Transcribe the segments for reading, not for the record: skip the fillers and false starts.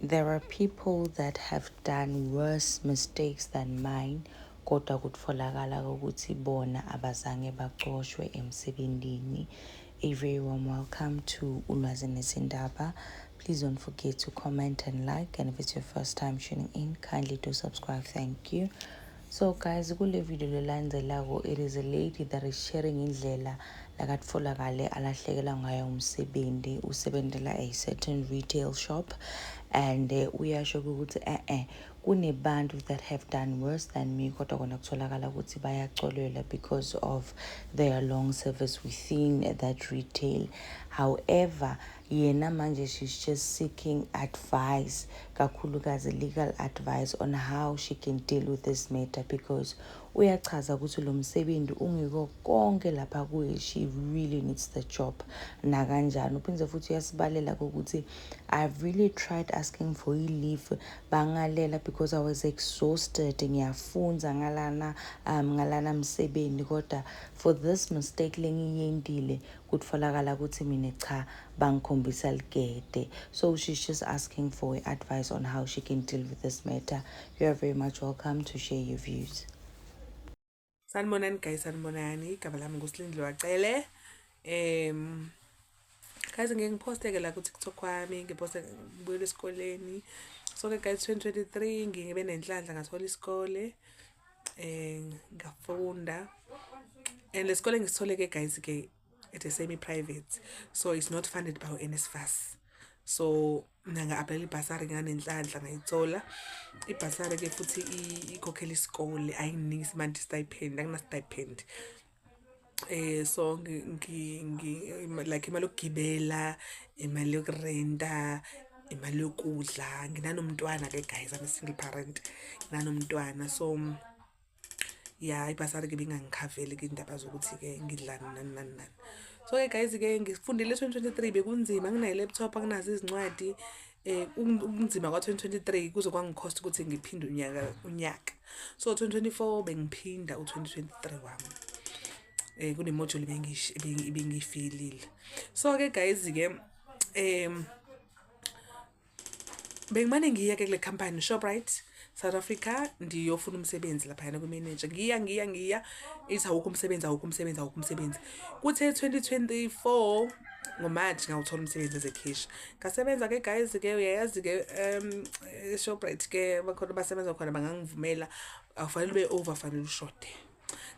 There are people that have done worse mistakes than mine, kodwa kutfolakala ukuthi bona abazange bacoshwe emsebentini. A very warm welcome to Ulwazi Nezindaba. Please don't forget to comment and like, and if it's your first time tuning in, kindly do subscribe. Thank you. So guys, kule video lelandzelako, it is a lady that is sharing indlela lakatfolakale alahlekelwa ngayo umsebenzi. Usebentela a certain retail shop and uyasho ukuthi kunebantu that have done worse than me, kodwa kona kutholakala ukuthi bayacolelwa because of their long service within that retail. However, yena manje she's just seeking advice, kakhulukazi legal advice on how she can deal with this matter, because uyachaza ukuthi lo msebenzi ungiko konke lapha kuye. She really needs the job nakanjani. Uphinde futhi uyasibalela ukuthi, "I've really tried asking for i-leave, bangalela because I was exhausted. Ngiyafunza ngalana msebenzi, kodwa for this mistake lengiyentile kutfolakala ukuthi mina cha, bangikhombisa ligede." So she's just asking for advice on how she can deal with this matter. You are very much welcome to share your views. Sanibonani guys, sanibonani. Igama lami nguSilindile Wacele. Guys, ngeke ngiphoste ke la ku TikTok wami, ngiposte ngibuyele esikoleni. So ke guys, 2023 ngibe nenhlanhla, ngathola isikole. Ngafunda. And lesikole ngisithole ke guys ke at a semi private. So it's not funded by NSFAS. So mina nga-applyela ibhasari, nganenhlanhla ngayithola. Ibhasari ke futhi ikhokhela isikole, ayinginiki imali stipend, akuna stipend. So ngi like imali yokugibela, imali yokurenta, imali yokudla. Nginanomntwana ke guys, I'm a single parent. Nginanomntwana, so ya, ibhasari ke bingangikhaveli ke indaba zokuthi ke ngidlani, nani nani nani. So ke guys ke ngifundile 2023, bekunzima, anginayo i-laptop, anginazo izincwadi. Ubunzima kwa-2023 kuze kwangi-cost ukuthi ngiphinde unyaka. So 2024 bengiphinda u-2023 wami. Kune-module bengiyifeyilile. So ke guys ke bengimane ngiya ke kule company, Shoprite South Africa, ndiyofuna umsebenzi laphayana kwi-manager. Ngiya, ngiya, ngiya, ithi awukho umsebenzi, awukho umsebenzi, awukho umsebenzi. Kuthe 2024 ngo-March ngawuthola umsebenzi as a cashier. Ngasebenza ke guys ke, uyayazi ke e-Shoprite ke bakhona basebenza khona, bangangivumela, awufanele ube over, fanele ushode.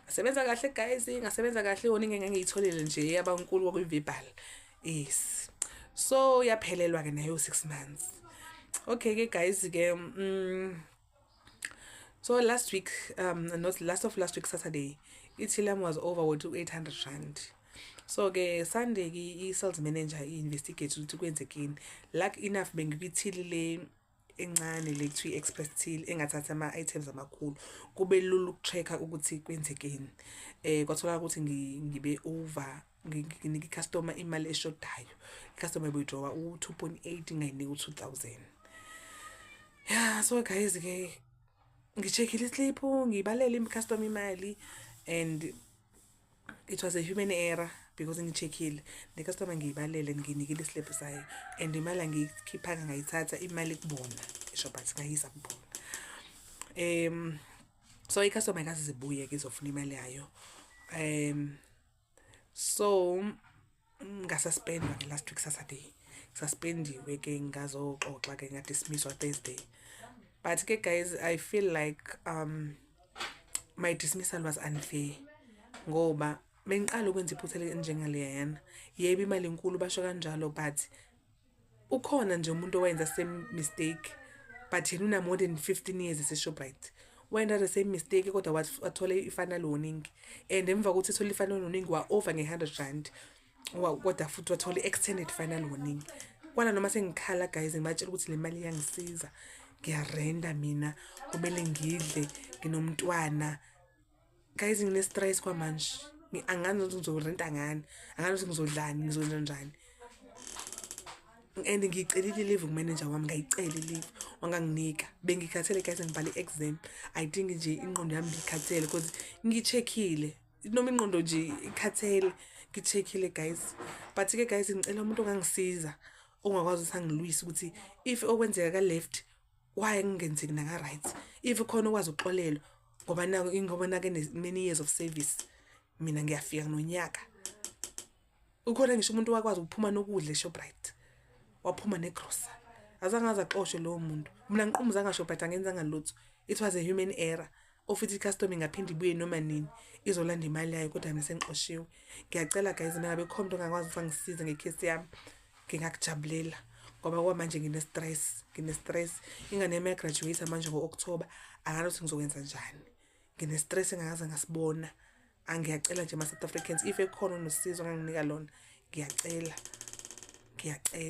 Ngasebenza kahle guys, ngasebenza kahle, yona ingeke ngiyitholile nje yabankulu kwakuyi-verbal. Yes. So yaphelelwa ke nayo 6 months. Okay ke guys ke, so last week, not last of last week Saturday, i-till yami was over with R800. So ke Sunday ke i-sales manager i-investigate ukuthi kwenzekeni. Luck enough bengikwi-till le encane le kuthiwa i-express till, engathatha ama-items amakhulu, kube lula uku-track-a ukuthi kwenzekeni. Kwatholakala ukuthi ngibe over, nginika i-customer imali eshodayo. I-customer beyi-draw u-2.8, ngayinika u-2000. Yeah, so guys ke ngi-check-ile i-slip, ngiyibalele i-customer imali and it was a human error because ngi-check-ile ne-customer, ngiyibalele, ngiyinikile i-slip sayo and imali angiyikhiphanga, ngayithatha imali kubona eShoprite, ngayisa kubona. So i-customer ayikaze izibuye ke izofuna imali yayo. So ngasuspendwa ke last week Saturday. Suspendiwe ke, ngazoxoxa ke, ngadismisswa Thursday. But ke guys, I feel like my dismissal was unfair ngoba bengiqala ukwenza iphutha elinjengaleyana. Yebo, imali inkulu, basho kanjalo, but ukhona nje umuntu owenza same mistake, but yena una more than 15 years ese-Shoprite. Wenza the same mistake kodwa wathola i-final warning, and emva kokuthi ethole i-final warning wa-over nge-R100, kodwa futhi wathola i-extended final warning. Kwala noma sengikhala guys, ngibatshela ukuthi le mali iyangisiza, ngiyarenda mina, kumele ngidle, nginomntwana. Guys, ngine-stress kwamanje. Angazi ukuthi ngizorenta ngani, angazi ukuthi ngizodlani, ngizokwenza njani. And ngiyicelile i-leave ku-manager wami, ngayicela i-leave, wanganginika. Bengikhathele guys, ngibhale i-exam. I think nje ingqondo yami ibikhathele because ngi-check-ile, noma ingqondo nje ikhathele, ngi-check-ile guys. But ke guys, ngicela umuntu ongangisiza. Ongakwazi ukuthi angilwise ukuthi if okwenzeka ka-left, why kungenzeki naka-right? If khona okwazi ukuxolelwa, ngoba naku ingoba nake many years of service, mina ngiyafika nonyaka. Ukhona ngisho umuntu owakwazi ukuphuma nokudla eShoprite, waphuma negrosa, azange aze axoshwe lowo muntu. Mina ngiqhumuzanga Shoprite, angenzanga lutho. It was a human error, ofuthi i-customer ingaphinde ibuye noma nini izolanda imali yayo, kodwa mina sengixoshiwe. Ngiyacela guys, mengabe khona umuntu ongakwazi ukuthi angisize ngekhesi yami, ngingakujabulela, ngoba kwamanje ngine-stress, ngine-stress. Ingane yami iya-graduate manje ngo-October, angazi ukuthi ngizokwenza njani. Ngine-stress engakaze ngasibona. Angiyacela nje ma-South Africans, if ekhona onosizo onganginika lona, ngiyacela, ngiyacela.